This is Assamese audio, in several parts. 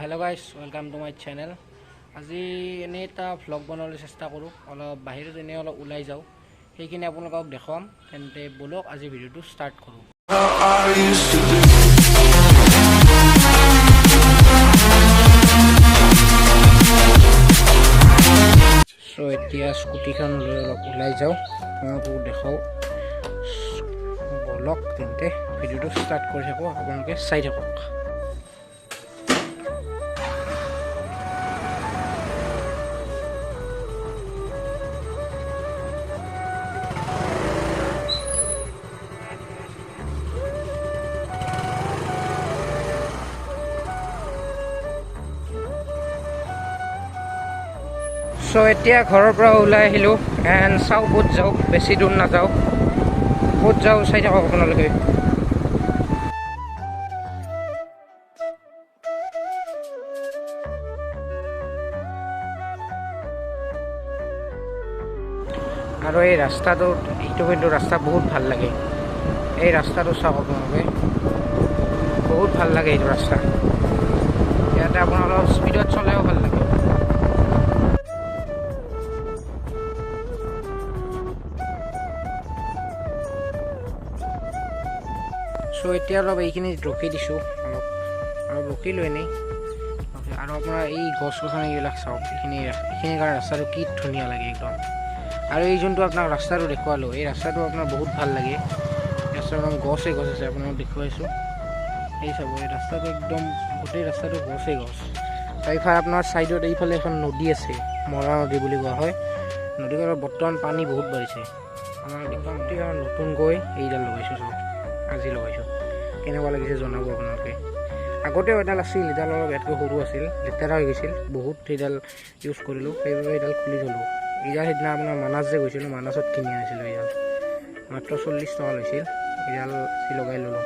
Hello guys, welcome to my channel. আজি এনেই এটা ভ্লগ বনাবলৈ চেষ্টা কৰোঁ, অলপ বাহিৰত এনেই অলপ ওলাই যাওঁ, সেইখিনি আপোনালোকক দেখুৱাম। তেন্তে ব'লক আজি ভিডিঅ'টো ষ্টাৰ্ট কৰোঁ। চ' এতিয়া স্কুটিখন লৈ অলপ ওলাই যাওঁ, আপোনালোকক দেখাওঁ। ব'লক তেন্তে ভিডিঅ'টো ষ্টাৰ্ট কৰি থাকোঁ, আপোনালোকে চাই থাকক। চ' এতিয়া ঘৰৰ পৰা ওলাই আহিলোঁ এণ্ড চাওঁ ক'ত যাওঁ, বেছি দূৰ নাযাওঁ, ক'ত যাওঁ চাই থাকক আপোনালোকে। আৰু এই ৰাস্তাটোত, এইটো কিন্তু ৰাস্তা বহুত ভাল লাগে, এই ৰাস্তাটো চাওক আপোনালোকে, বহুত ভাল লাগে এইটো ৰাস্তা। ইয়াতে আপোনাৰ অলপ স্পীডত চলাইও ভাল লাগে। চ' এতিয়া অলপ এইখিনিত ৰখি দিছোঁ, অলপ অলপ ৰখিলোঁ এনেই। আৰু আপোনাৰ এই গছ গছনিবিলাক চাওক, এইখিনি কাৰণে ৰাস্তাটো কি ধুনীয়া লাগে একদম। আৰু এই যোনটো আপোনাক ৰাস্তাটো দেখুৱালোঁ, এই ৰাস্তাটো আপোনাৰ বহুত ভাল লাগে। ৰাস্তাটো একদম গছে গছ আছে, আপোনাক দেখুৱাইছোঁ। এই চাব, এই ৰাস্তাটো একদম গোটেই ৰাস্তাটো গছে গছ। এইফালে আপোনাৰ ছাইডত এইফালে এখন নদী আছে, মৰা নদী বুলি কোৱা হয়। নদীখনৰ বৰ্তমান পানী বহুত বাঢ়িছে। আমাৰ একদম নতুনকৈ এইডাল লগাইছোঁ, চাওক আজি লগাইছোঁ, কেনেকুৱা লাগিছে জনাব আপোনালোকে। আগতেও এডাল আছিল, এডাল অলপ ইয়াতকৈ সৰু আছিল, লেতেৰা হৈ গৈছিল বহুত, সেইডাল ইউজ কৰিলোঁ, সেইবাবে এইডাল খুলি থ'লোঁ। এইডাল সেইদিনা আপোনাৰ মানাছ যে গৈছিলোঁ, মানাছত কিনি আনিছিলোঁ এইডাল, মাত্ৰ 40 টকা লৈছিল। এইডাল আজি লগাই ল'লোঁ।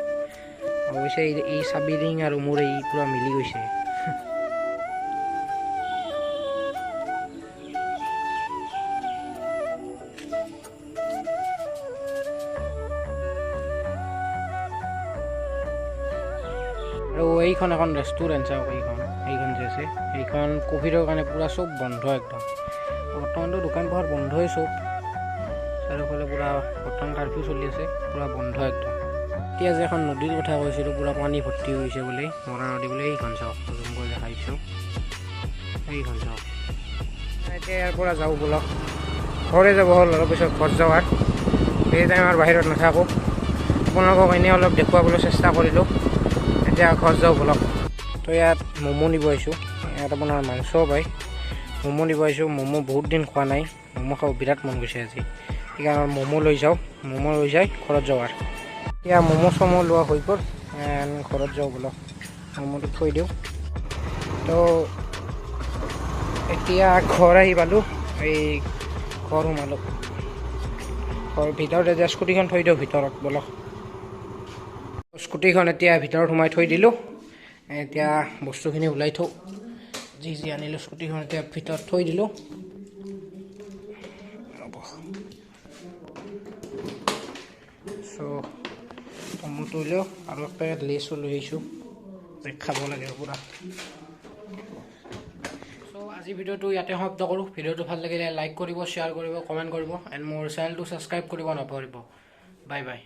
অৱশ্যে এই চাবি ৰিং আৰু মোৰ এই পূৰা মিলি গৈছে। আৰু এইখন এখন ৰেষ্টুৰেণ্ট চাওক, এইখন যে আছে, এইখন ক'ভিডৰ কাৰণে পূৰা চব বন্ধ একদম। বৰ্তমানতো দোকান পোহাৰ বন্ধই চব, চাৰিওফালে পূৰা বৰ্তমান কাৰফিউ চলি আছে, পূৰা বন্ধ একদম। এতিয়া যে এখন নদীৰ কথা কৈছিলোঁ, পূৰা পানী ভৰ্তি হৈছে বুলি, মৰা নদী বুলি, এইখন চাওক, জুম কৰি দেখাই দিছোঁ, এইখন চাওক। এতিয়া ইয়াৰ পৰা যাওঁ ব'লক, ঘৰে যাব হ'ল, অলপ পিছত ঘৰ যাওঁ। আৰু সেই টাইম আৰু বাহিৰত নাথাকোঁ, আপোনালোকক এনেই অলপ দেখুৱাবলৈ চেষ্টা কৰিলোঁ। এতিয়া ঘৰ যাওঁ ব'লক। তো ইয়াত ম'ম' নিব আহিছোঁ, ইয়াত আপোনাৰ মাংসও পায়। ম'ম' নিব আহিছোঁ, ম'ম' বহুত দিন খোৱা নাই, ম'ম' খাব বিৰাট মন গৈছে আজি, সেইকাৰণে ম'ম' লৈ যাওঁ। ম'ম' লৈ যাই ঘৰত যাওঁ। আৰু এতিয়া ম'ম' চম' লোৱা হৈ গ'ল, ঘৰত যাওঁ ব'লক, ম'ম'টো থৈ দিওঁ। তো এতিয়া ঘৰ আহি পালোঁ, এই ঘৰ সোমালোঁ, ঘৰ ভিতৰত এতিয়া স্কুটিখন থৈ দিওঁ ভিতৰত ব'লক। স্কুটিখন এতিয়া ভিতৰত সোমাই থৈ দিলোঁ, এতিয়া বস্তুখিনি ওলাই থওঁ, যি যি আনিলোঁ স্কুটিখন এতিয়া ভিতৰত থৈ দিলোঁ। চ' টমেটো লৈ আৰু এক পেকেট লেচো লৈ আহিছোঁ, খাব লাগে পূৰা। চ' আজি ভিডিঅ'টো ইয়াতে সমাপ্ত কৰোঁ। ভিডিঅ'টো ভাল লাগিলে লাইক কৰিব, শ্বেয়াৰ কৰিব, কমেণ্ট কৰিব এণ্ড মোৰ চেনেলটো ছাবস্ক্ৰাইব কৰিব নাপাহৰিব। Bye bye.